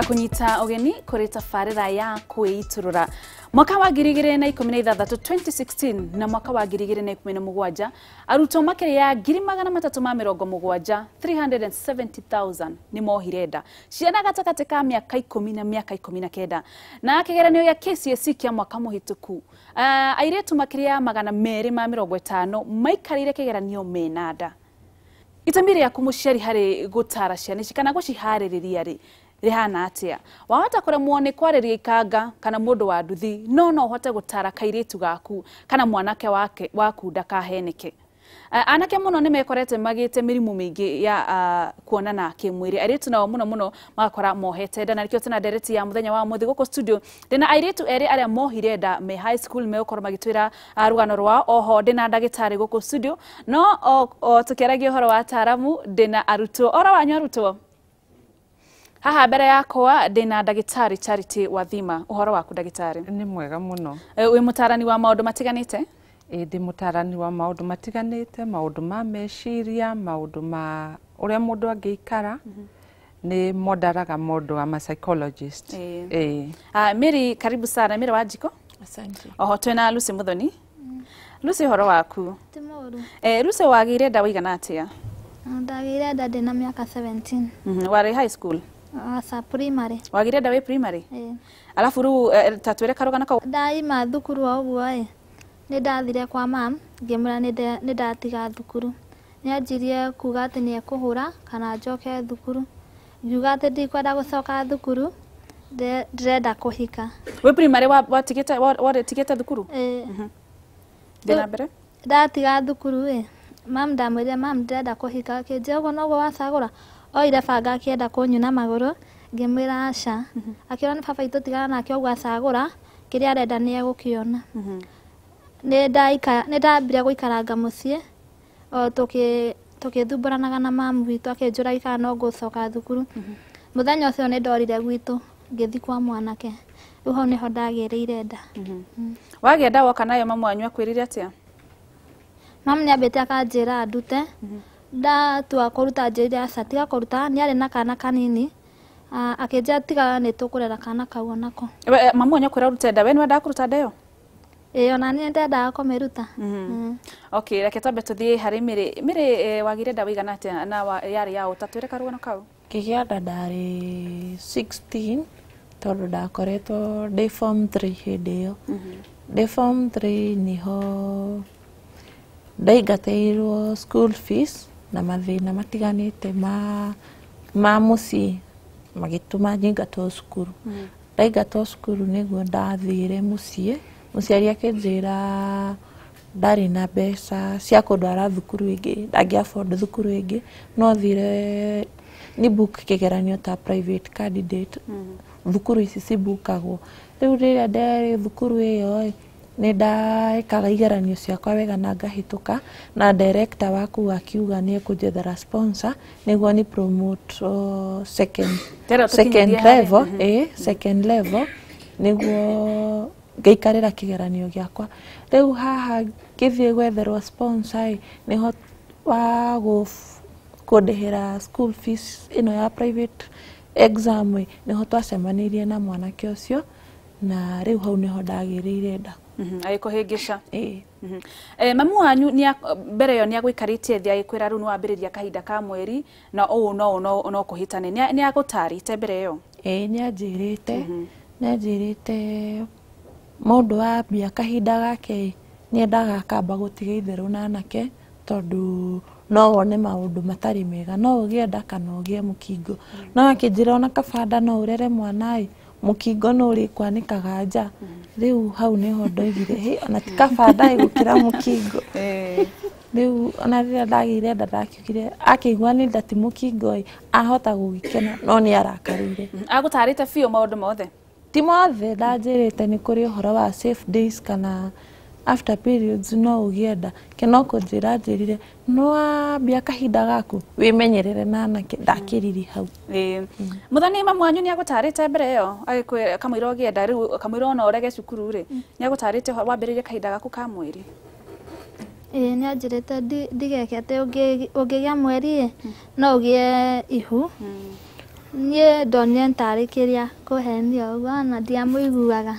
Ngakunyita ugeni kuri tabarira ya kwiiturura. Mwaka wa 2016 2016 na mwaka wa 2017 arutwo makĩria ya 370,000 370,000 nĩ mohire nda. Ciana gatagatĩ ka mĩaka 10 na mĩaka 19. Na kĩgeranio gĩa KCSE kĩa mwaka mũhĩtũku airĩtu makĩria ya 250 maikarĩire kĩgeranio mena nda. Itemi rĩaku mũciari harĩ gũtara ciana ici kana gũciharĩrĩria rĩ rĩhana atĩa? Wahota kũremwo nĩ kwarĩria ikanga kana mũndũ wa nduthi, no no ũhote gũtara kairĩtu gaku kana mwanake wake waku ndakaheneke. Anake mũno nĩ mekorete magĩte mĩrimũ mĩingĩ ya kuonana kĩmwĩrĩ. Airĩtu nao mũno mũno magakora mohete nda, na nĩkĩo tena ndereti ya mũthenya wa ũmũthĩ gũkũ studio ndĩna airĩtu erĩ arĩa mohire nda me high school megũkorwo magĩtwĩra rũgano rwao. Oho ndĩna ndagĩtarĩ gũkũ studio, no o tũkĩaragia ũhoro wa ataaramu ndĩna arutwo. Oro wanyu arutwo haha mbere yakwa ndĩna ndagĩtarĩ Charity Wathima. Ũhoro waku ndagĩtarĩ? Nĩ mwega mũno. Wĩ mũtaarani wa maũndũ matiganĩte? Ndĩ mũtaarani wa maũndũ matiganĩte, maũndũ ma meciria, maũndũ ma ũrĩa mũndũ angĩikara. Nĩ mondaraga mũndũ wa psychologist. Mary, karibu sana. Mary Wanjiko. Asante. Oho twĩna Lucy Muthoni. Lucy, ũhoro waku? Ti mũũru. Lucy, wagĩire nda wĩigana atĩa? Ndagĩire nda ndĩna mĩaka 17. Warĩ high school? Aca, primary. Wagĩire nda wĩ primary? Alafu rĩu ta twĩre karũgano kau. Ndaima thukuru o ũguo ĩ, nĩ ndathire kwa mam ngĩmwĩra nĩ ndatiga thukuru. Nĩ anjirie kuga atĩ nĩ ekũhũra kana njoke thukuru. Ngiuga atĩ ndikwenda gũcoka thukuru, ndĩrenda kũhika. Wĩ primary watigĩte warĩtigĩte thukuru? Ĩĩ. Thiĩ na mbere. Ndatiga thukuru ĩ, mam ndamwĩrire mam ndĩrenda kũhika, akĩnjĩra ũguo noguo wacagũra. Oire banga akĩenda kũnyuna magũrũ, ngĩmwĩra aca. Akĩona nĩ baba itũ tigana nake ũguo acagũra, kĩrĩa arenda nĩ egũkĩona. Nĩ ndambire gũikaranga mũciĩ o tũkĩthumbũranaga na mamu witũ, akĩnjũragia kana no ngũcoka thukuru. Mũthenya ũcio nĩ ndorire gwitũ ngĩthiĩ kwa mwanake. Rĩu hau nĩho ndagĩrĩire nda. Wagĩa nda woka nayo mamu wanyu akwĩrire atĩa? Mamu nĩ ambĩte akanjĩra ndute. Ndatua kũruta anjĩrire aca tiga kũruta, nĩ arĩ na kana kanini. Akĩnjĩra tiga nĩ tũkũrera kana kau onako. Mamu wanyu akwĩra ũrute nda, we nĩ wendaga kũruta nda ĩyo? Ĩĩ, ona niĩ ndendaga kũmĩruta. Okay, reke twambe tũthiĩ harĩ Mary. Mary, wagĩire nda wĩigana atĩa na yarĩ ya ũ? Ta twĩre karũgano kau. Ngĩgĩa nda ndarĩ 16 tondũ ndakoretwo ndĩ form 3 hĩndĩ ĩyo. Ndĩ form 3 nĩho ndaingatĩirwo school fees na mathĩna matiganĩte ma mũciĩ magĩtũma nyingatwo cukuru. Ndaingatwo cukuru nĩguo ndathire mũciĩ. Mũciari akĩnjĩra ndarĩ na mbeca cia kũndwara thukuru ĩngĩ, ndangĩ afford thukuru ĩngĩ, no thire ni book kĩgeranio ta private candidate. Thukuru ici cibukagwo. Rĩu rĩrĩa ndarĩ thukuru ĩyo ĩ, nĩ ndekaga igeranio ciakwa wega na ngahĩtũka, na director wa kũu akiuga nĩ ekũnjethera sponsor nĩguo ni promote second level, second level nĩguo ngaikarĩra kĩgeranio gĩakwa. Rĩu haha ngĩthiĩ gwetherwo sponsor ĩ, nĩho wa kũndĩhĩra school fees ĩno ya private exam ĩ, nĩho twacemanirie na mwanake ũcio, na rĩu hau nĩho ndagĩrĩire nda. Agĩkũhĩngĩca. Mamu wanyu mbere ĩyo nĩ agũikarĩtie thĩ agĩkwĩra rĩu nĩ wambĩrĩria kahinda ka mweri na ũũ no no no kũhĩtane. Nĩ agũtarĩte mbere ĩyo? Ĩĩ, nĩ anjĩrĩte. Nĩ anjĩrĩte mũndũ wambia kahinda gake nĩ endaga akamba gũtiga itherũ na anake tondũ no wone maũndũ matarĩ mega, no ũgĩe nda kana ũgĩe mũkingo. No akĩnjĩra ona kaba nda no ũrere mwana ĩ, mũkingo no ũrĩkwanĩkaga nja. Rĩu hau nĩho ndoigire hĩ, ona ti kaba nda ĩgũkĩra mũkingo. Rĩu ona rĩrĩa ndagĩire nda ndakiugire akĩigua nĩ nda ti mũkingo ĩ, ahota gũgĩkena no nĩ arakarĩire. Agũtarĩte biũ maũndũ mothe? Ti mothe, ndanjĩrĩte nĩ kũrĩ ũhoro wa safe days kana after periods no ũgĩe nda. Ke no kũnjĩra anjĩrire no wambia kahinda gaku wĩmenyerere na anake, ndakĩriri hau. Mũthoni, mamu wanyu nĩ agũtarĩte mbere ĩyo agĩkwĩra kamũira ũgĩe nda, rĩu kamũira ona ũrege cukuru rĩ, nĩ agũtarĩte wambĩrĩrie kahinda gaku ka mweri? Ĩĩ, nĩ anjĩrĩte ndigeke atĩ ũngĩgĩa mweri ĩ, no ũgĩe ihu. Niĩ ndonire ntarĩ kĩrĩa kũhenio ũguo na ndiamũiguaga.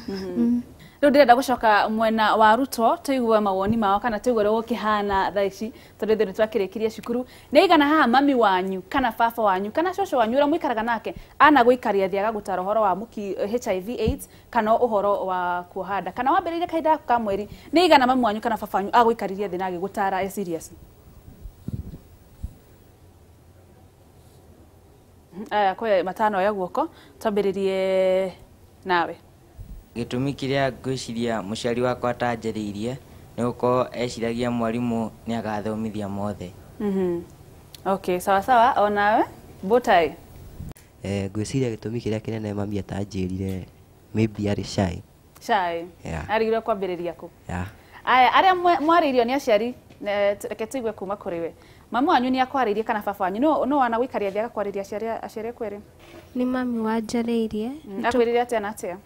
Rĩu ndĩrenda gũcoka mwena wa arutwo tũigue mawoni mao kana tũigue ũrĩa gũkĩhana thaa ici tondũ ithuĩ nĩtwakĩrĩkirie cukuru. Nĩ igana haha mami wanyu kana baba wanyu kana cũcũ wanyu ũrĩa mũikaraga nake ana gũikaria thĩ agagũtara ũhoro wa HIV AIDS kana ũhoro wa kuoha nda kana wambĩrĩirie kahinda gaku ka mweri, nĩ igana mami wanyu kana baba wanyu agũikaririe thĩ na agĩgũtara e serious? Aya kwa matano ya guoko twambĩrĩrie nawe. Gĩtũmi kĩrĩa ngwĩciria mũciari wakwa atanjarĩirie nĩ gũkorwo eciragia mwarimũ nĩ agathomithia mothe. Okay, sawa sawa. Onawe Botai. Ngwĩciria gĩtũmi kĩrĩa kĩnene mami atanjĩrire maybe arĩ shy. Shy. Yeah. Arigirwo kwambĩrĩria kũ? Yeah. Aya arĩa mwarĩirio nĩ aciari, reke tũigue kuma kũrĩ we. Mami wanyu nĩ akwarĩirie kana baba wanyu? No wana gũikaria thĩ agakwarĩria aciari aku erĩ? Nĩ mami wanjarĩirie. Akwĩrire atĩa na atĩa?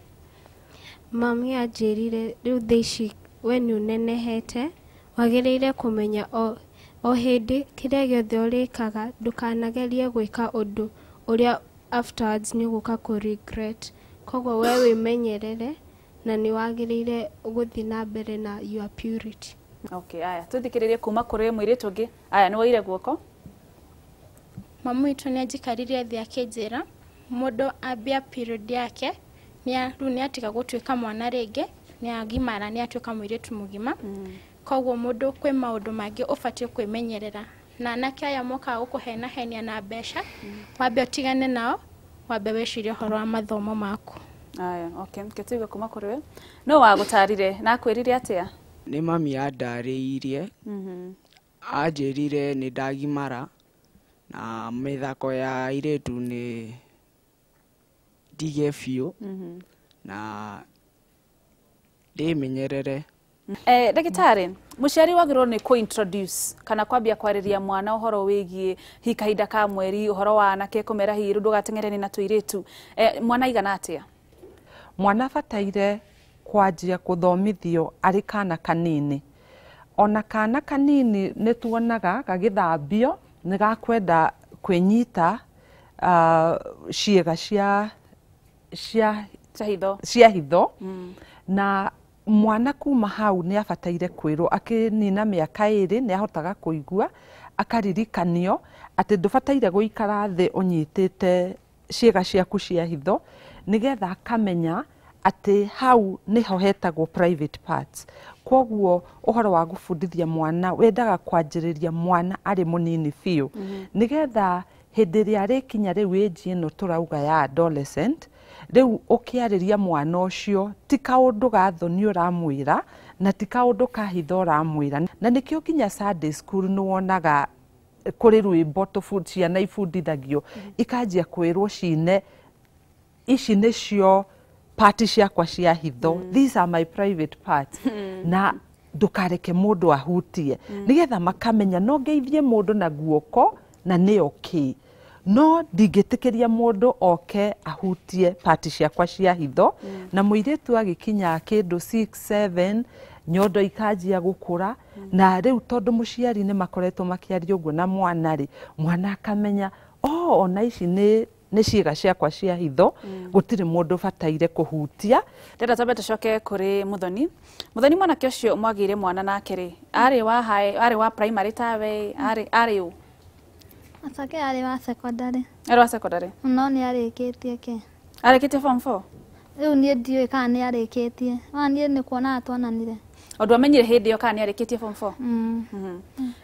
Mami anjĩrire rĩu thaa ici we nĩ ũnenehete, wagĩrĩire kũmenya o hĩndĩ kĩrĩa gĩothe ũrĩkaga ndũkanagerie gwĩka ũndũ ũrĩa afterwards nĩ ũgũka kũ regret. Koguo we wĩmenyerere na nĩ wagĩrĩire gũthiĩ na mbere na your purity. Okay, aya tũthikĩrĩrie kuma kũrĩ mũirĩtu ũngĩ. Aya nĩ woire guoko. Mami witũ nĩ anjikarire thĩ akĩnjĩra mũndũ ambia period yake rĩu nĩ atiga gũtuĩka mwana rĩngĩ, nĩ agimara, nĩ atuĩka mũirĩtu mũgima. Koguo mũndũ kwĩ maũndũ mangĩ ũbatiĩ kwĩmenyerera, na anake aya mokaga gũkũhenahenia na mbeca, wambe ũtigane nao, wambe wĩcirie ũhoro wa mathomo maku. Aya, okay, kĩtũigue kuma kũrĩ we. No wagũtarire na akwĩrire atĩa? Nĩ mami andarĩirie, anjĩrire nĩ ndagimara na mĩthako ya airĩtu nĩ ndige biũ na ndĩmenyerere. Ndagĩtarĩ, mũciari wagĩrĩirwo nĩ kũ-introduce kana kwambia kwarĩria mwana ũhoro wĩgiĩ hihi kahinda ka mweri, ũhoro wa anake kũmera hihi rĩu ndũgateng'eranie na tũirĩtu. Mwana aigana atĩa? Mwana abataire kwanjia kũthomithio arĩ kana kanini. Ona kana kanini nĩ tuonaga gagĩthambio nĩ gakwenda kwĩnyita ciĩga cia hitho. Na mwana kuma hau nĩ abataire kwĩrwo akĩnina mĩaka ĩrĩ nĩ ahotaga kũigua, akaririkanio atĩ ndũbataire gũikara thĩ ũnyitĩte ciĩga ciaku cia hitho, nĩgetha akamenya atĩ hau nĩho hetagwo private parts. Koguo ũhoro wa gũbundithia mwana wendaga kwanjĩrĩria mwana arĩ mũnini biũ, nĩgetha hĩndĩ ĩrĩa arĩkinya rĩu age ĩno tũrauga ya adolescent, rĩu ũkĩarĩria mwana ũcio ti kaũndũ ga thoni ũramwĩra na ti kaũndũ ka hitho ũramwĩra. Na nĩkĩo nginya Sunday school nĩ wonaga kũrĩ rwĩmbo ciana ibundithagio ikanjia kwĩrwo cine ici nĩcio parti ciakwa cia hitho, these are my private parts, na ndũkareke mũndũ ahutie, nĩgetha makamenya no ngeithie mũndũ na guoko na nĩ okay, no ndingĩtĩkĩria mũndũ oke ahutie pati ciakwa cia hitho. Na mũirĩtu agĩkinya kĩndũ 6 7 nyondo ikanjia gũkũra, na rĩu tondũ mũciari nĩ makoretwo makĩaria ũguo na mwana rĩ, mwana akamenya ona ici nĩ ciĩga ciakwa cia hitho, gũtirĩ mũndũ bataire kũhutia. Ndĩrenda twambe tũcoke kũrĩ Muthoni. Muthoni, mwanake ũcio mwagĩire mwana nake rĩ, arĩ wa high, arĩ wa primary tawe, arĩ ũ? Acoke arĩ wa secondary. Arĩ wa secondary? No nĩ arĩkĩtie kĩ? Arĩkĩtie form 4? Rĩu niĩ ndiũĩ kana nĩ arĩkĩtie. Ona niĩ nĩ kuona tuonanire. Ũndũ amenyire hĩndĩ ĩyo kana nĩ arĩkĩtie form 4?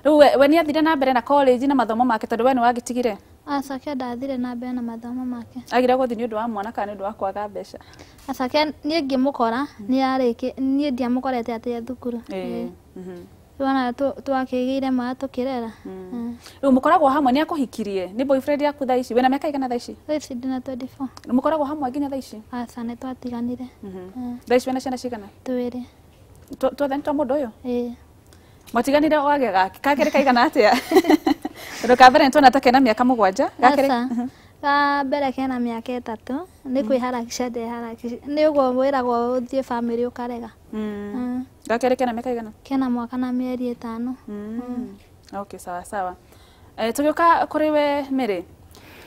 Rĩu we nĩ athire na mbere na college na mathomo make tondũ we nĩ wagĩtigire? Acoke ndathire na mbere na mathomo make. Agire gũthiĩ nĩ ũndũ wa mwana kana nĩ ũndũ wa kwaga mbeca? Acoke niĩ ngĩmũkora nĩ arĩkĩ, niĩ ndiamũkorete atĩ thukuru. Rĩu twakĩgĩire mwana tũkĩrera. Rĩu mũkoragwo hamwe, nĩ akũhikirie? Nĩ boyfriend yaku thaa ici? Wĩna mĩaka igana thaa ici? Thaa ici ndĩna 24. Mũkoragwo hamwe nginya thaa ici? Aca, nĩ twatiganire. Thaa ici wĩna ciana cigana? Twĩrĩ. Twothe nĩ twa mũndũ ũyũ? Ĩĩ. Mwatiganire wagĩa gake? Kakerĩ kaigana atĩa? Tondũ ka mbere nĩ tuona ta kena mĩaka 7. Gakerĩ? Ka mbere kena mĩaka 3. Nĩ kwĩharakisha ndeharakisha. Nĩ ũguo wĩragwo ũthiĩ bamĩrĩ ũkarega. Gakerĩ kena mĩaka igana? Kena mwaka na mĩeri 5. Okay, sawa sawa. Tũgĩũka kũrĩ we Mary.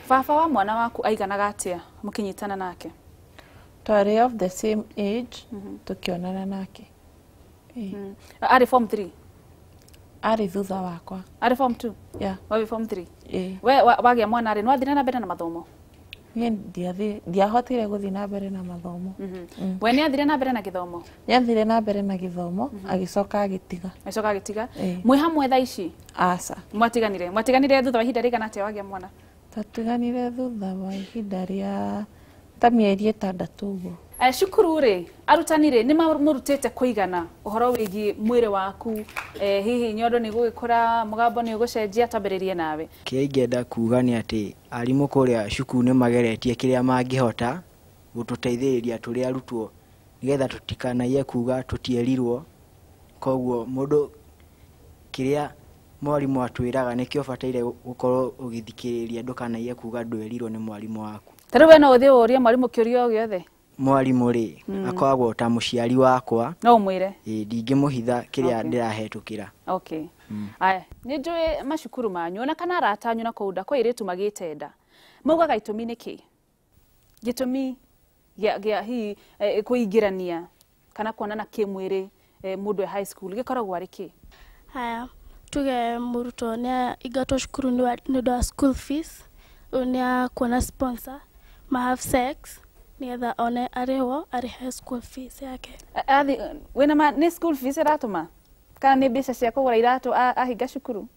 Baba wa mwana waku aiganaga atia mukinyitana nake? Twarĩ of the same age tukionana nake. Arĩ form 3? Arĩ thutha wakwa. Arĩ form 2? Yeah. Wabi form 3? We wagĩa mwana rĩ, nĩwathire na mbere na mathomo? Niĩ ndiahotire gũthiĩ na mbere na mathomo. We nĩathire na mbere na gĩthomo? Nĩathire na mbere na gĩthomo, agĩcoka agĩtiga. Agĩcoka agĩtiga. Mwĩ hamwe thaa ici? Aca. Mwatiganire? Mwatiganire thutha wa ihinda rĩigana atĩa wagĩa mwana? Twatiganire thutha wa ihinda rĩa ta mĩeri 6 ũguo. Cukuru rĩ, arutani rĩ, nĩ mamũrutĩte kũigana ũhoro wĩgiĩ mwĩrĩ waku, hihi nyondo nĩ gũgĩkũra, mũgambo nĩ ũgũcenjia, twambĩrĩrie nawe. Kĩrĩa ingĩenda kuga nĩ atĩ arimũ kũrĩa cukuru nĩ mageretie kĩrĩa mangĩhota gũtũteithĩrĩria tũrĩ arutwo nĩgetha tũtikanaiye kuga tũtierirwo. Koguo mũndũ kĩrĩa mwarimũ atwĩraga nĩkĩo ũbataire gũkorwo ũgĩthikĩrĩria, ndũkanaiye kuga ndwerirwo nĩ mwarimũ waku. Ta rĩu we no ũthiĩ ũrie mwarimũ kĩũria o gĩothe? Mwarimũ rĩ, akoragwo ta mũciari wakwa. No ũmwĩre? Ĩĩ, ndingĩmũhitha kĩrĩa ndĩrahetũkĩra. Okay. Aya, nĩ njũĩ macukuru manyu ona kana arata anyu na kũu nda kwĩ airĩtu magĩte nda. Maugaga itũmi nĩ kĩ? Gĩtũmi gĩa hihi kũingĩrania kana kuonana kĩmwĩrĩ mũndũ e high school gĩkoragwo arĩ kĩ? Haya, tuge mũrutwo nĩ aingatwo cukuru nĩ ũndũ wa school fees, rĩu nĩ akuona sponsor, ma have sex nĩgetha one arĩhwo arĩhe school fees yake. Athi wĩna ma nĩ school fees ĩratũma kana nĩ mbeca cia kũgũra iratũ ahinga cukuru?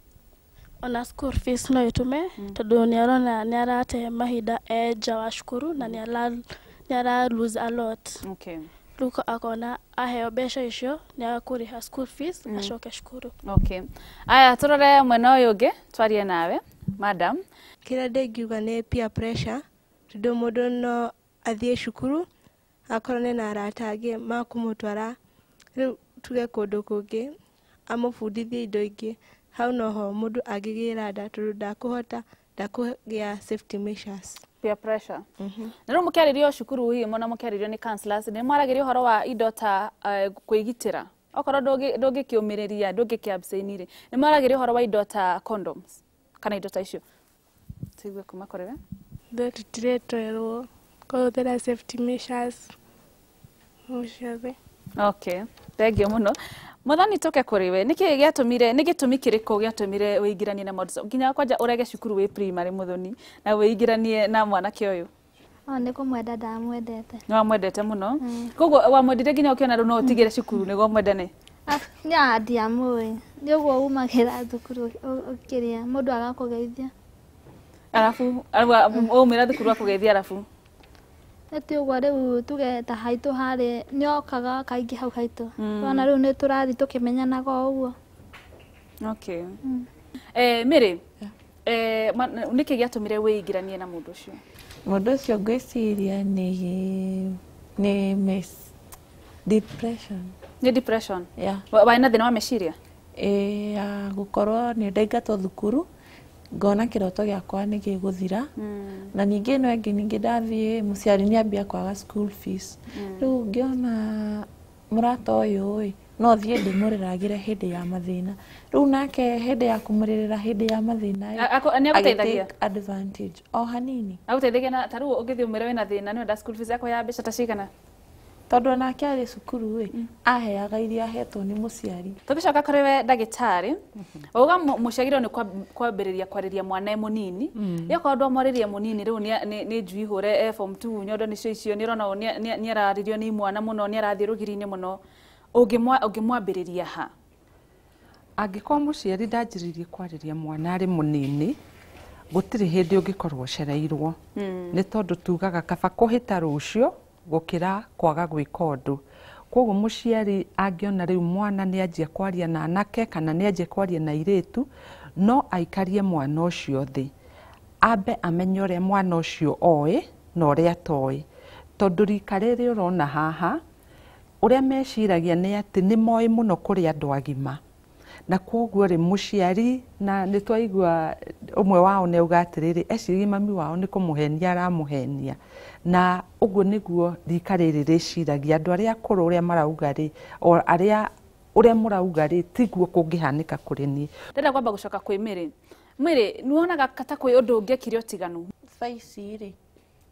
Ona school fees no ĩtũme tondũ nĩ arona nĩ arate mahinda e nja wa cukuru na nĩ ara lose a lot. Okay. Rĩu akona aheo mbeca icio nĩ akũrĩha school fees acoke cukuru. Okay. Aya, tũrore mwena ũyũ ũngĩ twarie nawe madam. Kĩrĩa ndingiuga nĩ peer pressure, tondũ mũndũ no athiĩ cukuru akorane na arata angĩ makũmũtwara rĩu tuge kũndũ kũngĩ amũbundithie indo ingĩ, hau noho mũndũ angĩgĩra nda tondũ ndakũhota ndakũgĩa safety measures. Peer pressure. Na rĩu mũkĩarĩrio cukuru hihi mũno mũkĩarĩrio nĩ counselors nĩ mwaragĩrio ũhoro wa indo ta kwĩgitĩra, okorwo ndũngĩkĩũmĩrĩria ndũngĩkĩ-abstain rĩ, nĩ mwaragĩrio ũhoro wa indo ta condoms kana indo ta icio? Tũigue kuma kũrĩ we. Ithuĩ tũtiretwerwo kũhũthĩra safety measures ciothe. Okay, thank you mũno. Mwathani, tũke kũrĩ we, nĩkĩ gĩatũmire, nĩ gĩtũmi kĩrĩkũ gĩatũmire wĩingĩranie na maũndũ nginya kwanja ũrege cukuru wĩ primary Muthoni na wĩingĩranie na mwanake ũyũ? O nĩ kũmwenda ndamwendete. Nĩ wamwendete mũno? Koguo wamwendire nginya ũkĩona rĩu no ũtigĩre cukuru nĩguo mwendane? Nya ndiamũĩ, nĩ ũguo umagĩra thukuru ũkĩrĩa mũndũ agakũgeithia. Arabu waumĩra thukuru akũgeithia arabu? Nĩ ti ũguo rĩu tuge ta haitũ harĩ nĩokaga kaingĩ hau haitũ. Ona rĩu nĩ tũrathiĩ tũkĩmenyanaga o ũguo. Okay. Mary, nĩkĩ gĩatũmire wĩingĩranie na mũndũ ũcio? Mũndũ ũcio ngwĩciria nĩ depression. Nĩ depression? Yeah. Warĩ na thĩna wa meciria? Ĩĩ, ya gũkorwo nĩ ndaingatwo thukuru ngona kĩroto gĩakwa nĩ gĩgũthira, na ningĩ ĩno ĩngĩ ningĩ ndathiĩ mũciari nĩ ambia kwaga school fees. Rĩu ngĩona mũrata ũyũ ĩ no thiĩ ndĩmũrĩragĩre hĩndĩ ya mathĩna. Rĩu nake hĩndĩ ya kũmũrĩrĩra hĩndĩ ya mathĩna nĩ agũteithagia? Agĩ take advantage o hanini. Agũteithagia na ta rĩu ũngĩthiĩ ũmwĩre wĩna thĩna nĩ wenda school fees yakwa ya mbeca ta cigana? Tondũ onake arĩ cukuru ĩ aheaga iria ahetwo nĩ mũciari. Tũgĩcoka kũrĩ we ndagĩtarĩ, wauga mũciagĩrĩirwo nĩ kwambĩrĩria kwarĩria mwana e mũnini. Ĩokorwo ndwamwarĩria mũnini rĩu nĩ njui hũre e form 2 nyondo nĩcio icio nĩ ũrona nĩ ararĩrio nĩ imwana mũno nĩ arathiĩ rũgiri-inĩ mũno, ũngĩmwambĩrĩria ha? Angĩkorwo mũciari ndanjĩrĩirie kwarĩria mwana arĩ mũnini, gũtirĩ hĩndĩ ũngĩkorwo ũcereirwo. Nĩ tondũ tugaga kaba kũhĩta rũciũ gũkĩra kwaga gwĩka ũndũ. Koguo mũciari angĩona rĩu mwana nĩ anjia kwaria na anake kana nĩ anjia kwaria na airĩtu, no aikarie mwana ũcio thĩ, ambe amenye ũrĩa mwana ũcio oĩ na ũrĩa atoĩ. Tondũ rika rĩrĩ ũrona haha, ũrĩa meciragia nĩ atĩ nĩ moĩ mũno kũrĩ andũ agima. Na koguo rĩ mũciari, na nĩ twaigua ũmwe wao nĩ auga atĩrĩrĩ, eciragia mami wao nĩ kũmũhenia aramũhenia. Na ũguo nĩguo rika rĩrĩ rĩciragia, andũ arĩa akũrũ ũrĩa marauga rĩ, o arĩa ũrĩa mũrauga rĩ, tiguo kũngĩhanĩka kũrĩ niĩ. Ndĩrenda kwamba gũcoka kwĩ Mary. Mary, nĩwonaga ta kwĩ ũndũ ũngĩekire ũtiganu? Thaa ici rĩ,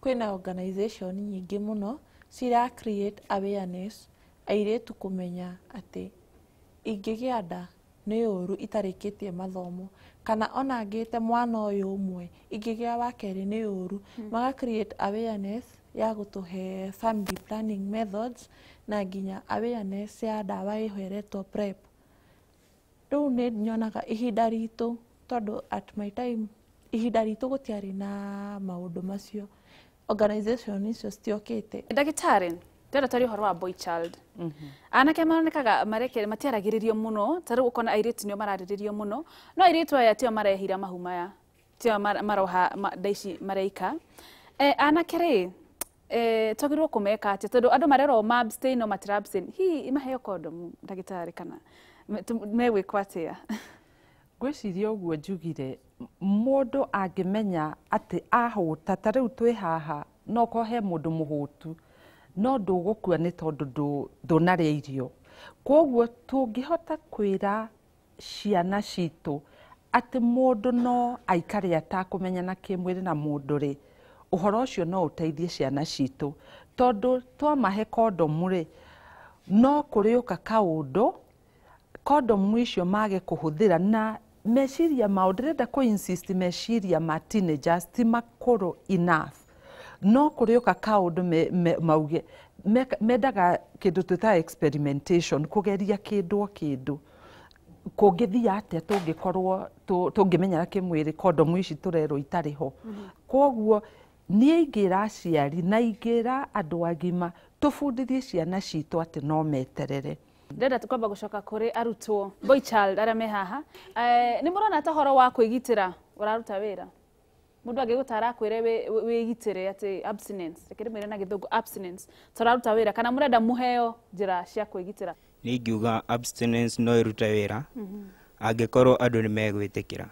kwĩna organization nyingĩ mũno cira create awareness airĩtu kũmenya atĩ ingĩgĩa nda nĩ ũru itarĩkĩtie mathomo, kana ona ngĩte mwana ũyũ ũmwe ingĩgĩa wa kerĩ nĩ ũru. Maga create awareness ya gũtũhe family planning methods na nginya awareness ya ndawa ĩho ĩretwo PrEP. Rĩu nĩ nyonaga ihinda ritũ, tondũ at my time ihinda ritũ gũtiarĩ na maũndũ macio, organization icio citiokĩte. Ndagĩtarĩ, ndĩrenda twarie ũhoro wa boy child. Anake maronekaga mareke matiaragĩrĩrio mũno, ta rĩu ũkona airĩtu nĩo mararĩrĩrio mũno, no airĩtu aya tio marehira mahu maya, tio maroha nda ici mareika. Anake rĩ, twagĩrĩirwo kũmeka atĩa? Tondũ andũ marerwo ma abstain no matira abstain. Hihi maheo kondomu ndagĩtarĩ kana megwĩkwo atĩa? Ngwĩciria ũguo njugire, mũndũ angĩmenya atĩ ahũta, ta rĩu twĩ haha, no korwo he mũndũ mũhũtu, no ndũgũkua nĩ tondũ ndũnarĩa irio. Koguo tũngĩhota kwĩra ciana citũ atĩ mũndũ no aikare atakũmenyana kĩmwĩrĩ na mũndũ rĩ, ũhoro ũcio no ũteithie ciana citũ, tondũ twamahe kondomu rĩ, no kũrĩũka kaũndũ kondomu icio mage kũhũthĩra na meciria mao. Ndĩrenda kũ insist meciria ma teenagers ti makũrũ enough, no kũrĩũka kaũndũ mauge mendaga kĩndũ twĩtaga experimentation, kũgeria kĩndũ o kĩndũ kũngĩthiĩ atĩa tũngĩkorwo tũngĩmenyana kĩmwĩrĩ kondomu ici tũrerwo itarĩ ho. Koguo niĩ ingĩra aciari na ingĩra andũ agima tũbundithie ciana citũ atĩ no meterere. Ndĩrenda kwamba gũcoka kũrĩ arutwo boy child arĩa me haha. Nĩ mũrona ta ũhoro wa kwĩgitĩra ũraruta wĩra? Mũndũ angĩgũtara akwĩre wĩgitĩre atĩ abstinence, reke ndĩmwĩre na gĩthũngũ abstinence, tũraruta wĩra kana mũrenda mũheo njĩra cia kwĩgitĩra? Nĩ ingiuga abstinence no ĩrute wĩra angĩkorwo andũ nĩ megwĩtĩkĩra,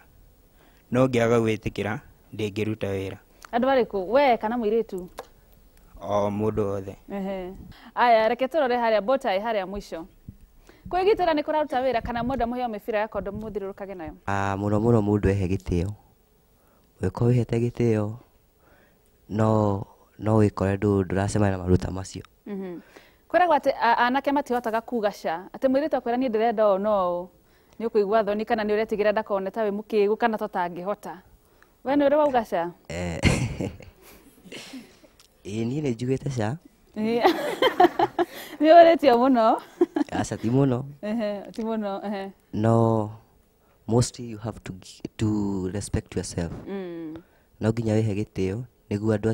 no ngĩaga gwĩtĩkĩra ndĩngĩruta wĩra. Andũ arĩkũ, we kana mũirĩtu? O mũndũ wothe. Aya, reke tũrore harĩa botai harĩa mũico. Kwĩgitĩra nĩ kũraruta wĩra kana mwenda mũheo mĩbira ya kondomu mũthiũrũrũkage nayo? Mũno mũno mũndũ ehe gĩtĩo. Ũngĩkorwo wĩhete gĩtĩo no wĩkore ndũracemania na maruta macio. Kwĩragwo atĩ anake matihotaga kuga ca, atĩ mũirĩtu akwĩra niĩ ndĩrenda ũũ no ũũ, nĩ ũkũigua thoni kana nĩ ũretigĩra ndakone ta wĩ mũkĩgu kana ta ũtangĩhota. We nĩ ũrĩ wauga ca? Ĩĩ niĩ nĩ njugĩte ca. Nĩ ũrĩtio mũno? Aca ti mũno. Ti mũno. No mostly you have to respect yourself. No nginya wĩhe gĩtĩo nĩguo andũ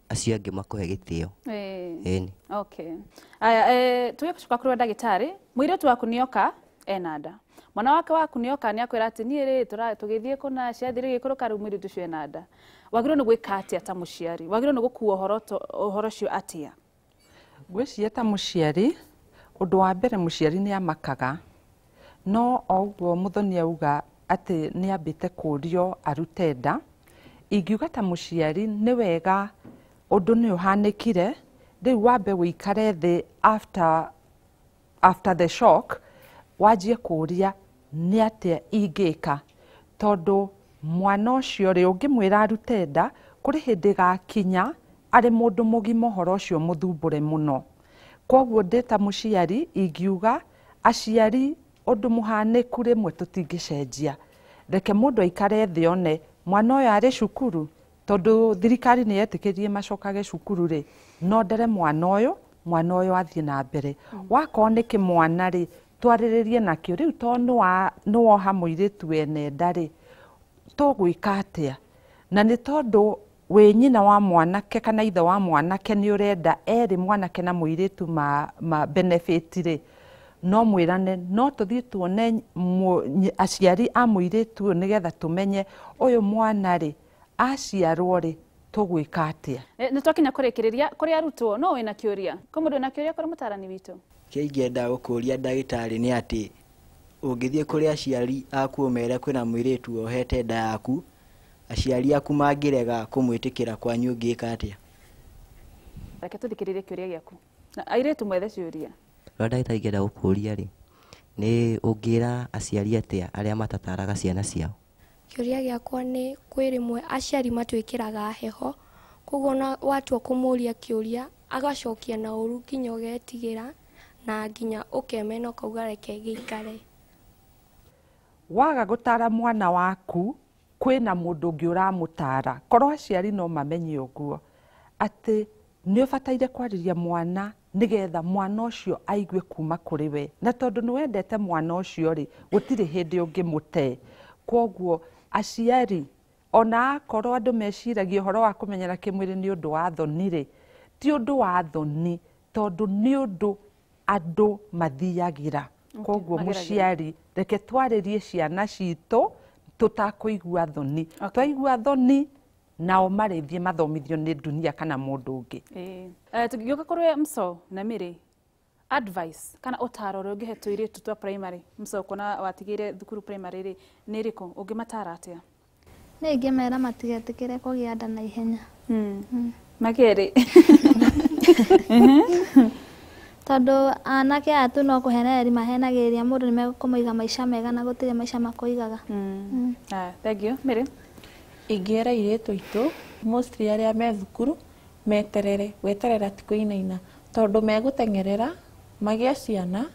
acio angĩ makũhe gĩtĩo. Ĩni. Okay. Aya, tũgĩcoka kũrĩ ndagĩtarĩ, mũirĩtu waku nĩoka ena nda. Mwana wake waku nĩoka nĩakwĩra atĩ niĩ rĩ tũgĩthiĩ kũna ciathire gĩkũrũka rĩu mũirĩtu ũcio ena nda. Wagĩrĩirwo nĩ gwĩka atĩa ta mũciari? Wagĩrĩirwo nĩ gũkua ũhoro ũcio atĩa? Ngwĩciria ta mũciari, ũndũ wa mbere mũciari nĩ amakaga, no o ũguo Mũthoni auga atĩ nĩ ambĩte kũrio arute nda, ingiuga ta mũciari nĩ wega ũndũ nĩ ũhanĩkire, rĩu wambe wĩikare thĩ after the shock, wanjie kũũria nĩ atĩa ingĩka, tondũ mwana ũcio rĩ ũngĩmwĩra arute nda, kũrĩ hĩndĩ ĩgakinya arĩ mũndũ mũgima ũhoro ũcio mũthumbũre mũno. Koguo ndĩ ta mũciari ingiuga aciari ũndũ mũhanĩku rĩmwe tũtingĩcenjia, reke mũndũ aikare thĩ one mwana ũyũ arĩ cukuru, tondũ thirikari nĩ yetĩkĩririe macokage cukuru rĩ, no ndere mwana ũyũ athiĩ na mbere. Wakorwo nĩ kĩmwana rĩ, twarĩrĩrie nakĩo rĩu tondũ nĩ woha mũirĩtu wene nda rĩ, tũgwĩka atĩa? Na nĩ tondũ wĩ nyina wa mwanake kana ithe wa mwanake nĩ ũrenda erĩ mwanake na mũirĩtu ma benefit rĩ, no mwĩrane no tũthiĩ tuone aciari a mũirĩtu ũyũ nĩgetha tũmenye ũyũ mwana rĩ aciarwo rĩ tũgwĩka atĩa. Nĩ twakinya kũrĩkĩrĩria kũrĩ arutwo, no wĩna kĩũria? Kwĩ mũndũ wĩna kĩũria kũrĩ mũtarani witũ? Kĩrĩa ingĩenda gũkũria ndagĩtarĩ nĩ atĩ ũngĩthiĩ kũrĩ aciari aku ũmere kwĩna mũirĩtu wohete nda yaku, aciari aku mangĩrega kũmwĩtĩkĩra kwanyu ũngĩka atĩa? Reke tũthikĩrĩrie kĩũria gĩaku. Na airĩtu mwethe ciũria. Ũrĩa ndagĩtarĩ ingĩenda gũkũria rĩ, nĩ ũngĩra aciari atĩa arĩa matataraga ciana ciao? Kĩũria gĩakwa nĩ kwĩ rĩmwe aciari matwĩkĩraga heho, koguo ona watua kũmũria kĩũria agacokia na ũru nginya ũgetigĩra na nginya ũkemena ũkauga reke gĩikare. Waga gũtara mwana waku kwĩna mũndũ ũngĩ ũramũtara, korwo aciari no mamenye ũguo atĩ nĩ ũbataire kwarĩria mwana nĩgetha mwana ũcio aigue kuma kũrĩ we, na tondũ nĩ wendete mwana ũcio rĩ, gũtirĩ hĩndĩ ũngĩmũte. Koguo aciari ona akorwo andũ meciragia ũhoro wa kũmenyana kĩmwĩrĩ nĩ ũndũ wa thoni rĩ, ti ũndũ wa thoni tondũ nĩ ũndũ andũ mathiagĩra. Koguo mũciari reke twarĩrie ciana citũ tũtakũigua thoni. Twaigua thoni nao marĩthiĩ mathomithio nĩ dunia kana mũndũ ũngĩ. Tũngĩũka kũrĩ Mso na Mary, advice kana ũtaro ũrĩa ũngĩhe tũirĩtu twa primary, Mso kuona watigĩire thukuru primary rĩ, nĩ ĩrĩkũ ũngĩmatara atĩa? Nĩ ingĩmera matigetĩkĩre kũgĩa nda na ihenya. Makerĩ. Tondũ anake aya tu no kũhenereria mahenagĩrĩria mũndũ nĩ mekũmũiga maica mega na gũtirĩ maica makũigaga. Thank you. Mary? Ingĩra airĩtu aitũ mostly arĩa me thukuru meterere, gweterera ti kũinaina tondũ megũteng'erera magĩe ciana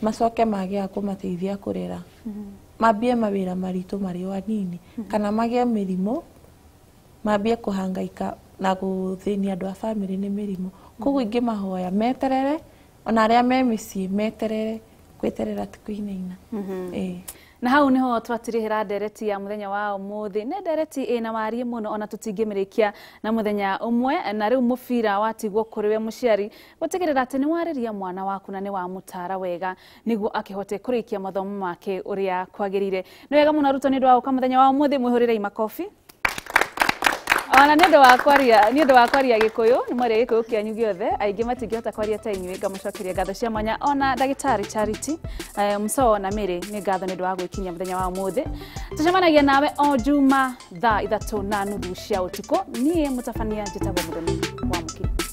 macoke mage a kũmateithia kũrera, mambie mawĩra maritũ marĩ o anini kana magĩe mĩrimũ mambie kũhangaika na gũthĩnia andũ a bamĩrĩ nĩ mĩrimũ. Koguo ingĩmahoya meterere, ona arĩa me mĩciĩ meterere, gweterera ti kũinaina. Na hau niho twatirihira ndereti ya muthenya wa umuthi. Nĩ ndereti ĩna warie mũno ona tũtingĩmĩrĩkia na muthenya ũmwe, na rĩu mũbira watigwo kũrĩ we mũciari gũtigĩrĩra atĩ nĩ warĩria mwana waku na nĩ wamũtara wega nĩguo akĩhote kũrĩkia mathomo make ũrĩa kwagĩrĩire. Nĩ wega mũno arutwo nĩ ũndũ wa gũka mũthenya wa ũmũthĩ, mwĩhũrĩrei makobi. Ona nĩ ũndũ wa kwaria, nĩ ũndũ wa kwaria Gĩkũyũ, nĩ mwaria Gĩkũyũ kĩanyu gĩothe, aingĩ matingĩhota kwaria ta inyuĩ, ngamũcokeria ngatho cia mwanya. Ona ndagĩtarĩ Charity, Mso na Mary, nĩ ngatho nĩ ũndũ wa gwĩkinyia mũthenya wa ũmũthĩ. Tũcemanagia nawe o Juma thaa 3:30 cia ũtukũ. Niĩ mũtabania njĩtagwo Mũthoni wa Mũkiri.